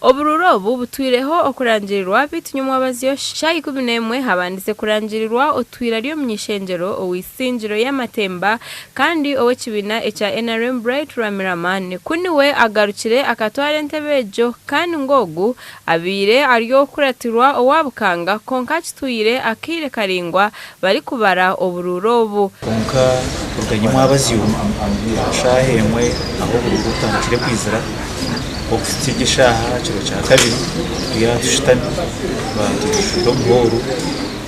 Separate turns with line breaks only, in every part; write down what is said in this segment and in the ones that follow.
Oburuuru obu butwireho okurangirirwa beitu nyomwabazyo shaaha 11 habandize kurangirirwa otwire ari omuny'ishengyero ow'eisingiro y'amatemba kandi ow'ekibiina ekya nrm Bright Rwamirama ku niwe agarukire akatwara entebe egyo kandi ngu ogu abaire ari ow'okukuratirwa owa Bukanga kwonka akitwire akaire karaingwa barikubara oburuuru obu.
Kwonka kuruga nyimwabazyo aha shaaha emwe ahu oburuuru butandikire kwizira okuhitsya egi eshaaha aha kiro kyakabiri turi aha tushutami abantu baijwire omu hooro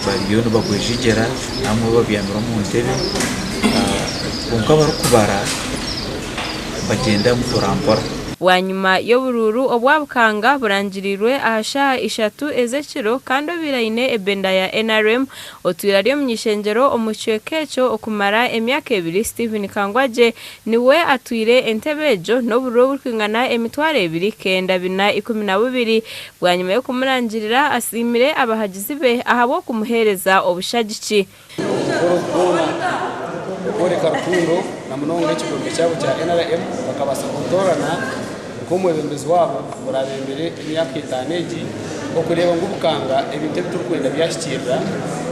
bariyo nibagwejegyera abamwe babyamire omu ntebe kwonka abarikubara nibagyenda mpora mpora.
Bwanyima y'oburuuru obwa Bukanga burangiriirwe aha shaaha ishatu ez'ekiro kandi obaire aine ebenda ya nrm Otwire ari omuny'ishengyero omu kicweka ekyo okumara emyaka ebiri, Stephen Kangwagye niwe atwire entebe egyo n'obururu oburikwingana 2912. Bwanyima y'okumurangirira, asiimire abahagizi be ahabw'okumuheereza obushagiki.
Omukoro ogu gwona okworeka rukundo na munonga ekigombe kyabo kya NRM bakabaasa kutoorana nk'omwebembezi waabo oraabembere emyaka etaano egi okureeba ngu Bukanga ebintu ebi turikwenda byahikiirira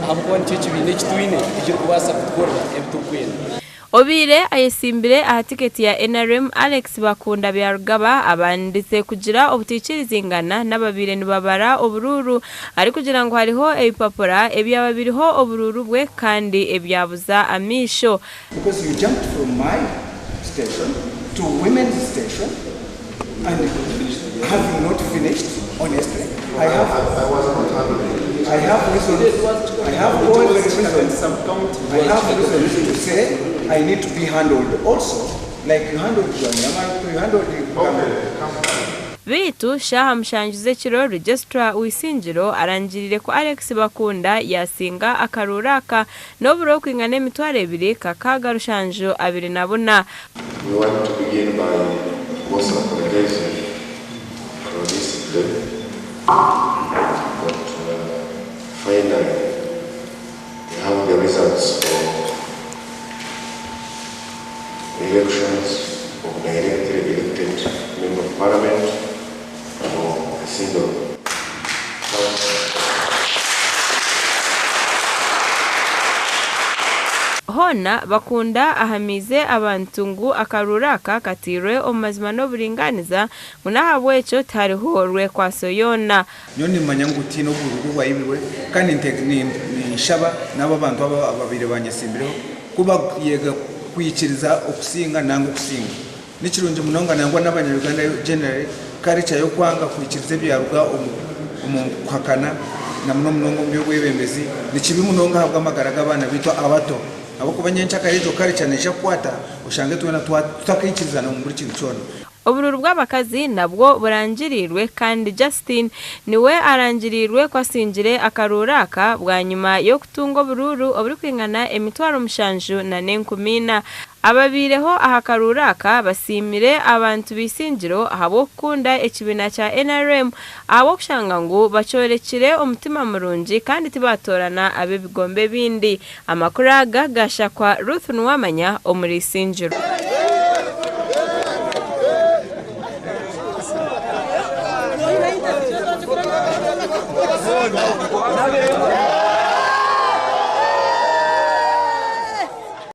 ahabw'okuba nikyo ekibiina eki twine ekirikubaasa kutukorera ebi turikwenda.
Obaire ayetsimbire aha tiketi ya nrm, Alex Bakunda Byarugaba abandize kugira obutaikirizingana n'ababaire nibabara oburuuru arikugira ngu hariho ebipapura ebyaba biriho oburuuru bwe kandi ebyabuza amaisho.
Because you jumped from my station to women's station and having not finished honestly I have I have reasons I have all the reasons I have reasons to say I need to be handled also like you handled Rwanyamara you handled Buganda.
Beitu shaaha mushanju z'ekiro, Registrar w'eisingiro arangiriire ku Alex Bakunda yaasinga akaruuru aka n'oburo okwingana 2724.
We want to begin by most apologizing for this delay, but finally we have the results for the elections of directly elected Member of Parliament for Isingiro County.
Hoona Bakunda ahamiize abantu ngu akaruuru aka kateirwe omu mazima n'oburingaaniza ngu n'ahabw'ekyo tihariho rwekwaso yoona.
Nyowe nimmanya ngu tihaine oburuuru obwayibirwe kandi ninshaba n'abo abantu ababaire banyetsimbireho ku baryega kwikiriza okusinga nanga okusingwa. Ni kirungi munonga nangwa n'abanya-Uganda generally culture y'okwanga kwikiriza ebyaruga omu kuhakana na muno munonga omu by'obwebembezi ni kibi munonga ahabw'amagara g'abaana baitu abato ahabw'okuba nyenkyakare egyo culture neija kukwata oshange twena tutakaikirizana omu buri kintu kyona.
Oburuuru bw'abakazi nabwo burangiriirwe kandi Justine niwe arangiriirwe ku asingire akaruuru aka bwanyima y'okutunga oburuuru oburikwingana 7400. Ababaireho aha karuuru aka basiimire abantu b'eisingiro ahabw'okukunda ekibiina kya nrm ahabw'okushanga ngu bakyorekire omutima murungi kandi tibaatoorana ab'ebigombe ebindi. Amakuru aga gaashakwa Ruth Nuwamanya omuri Isingiro.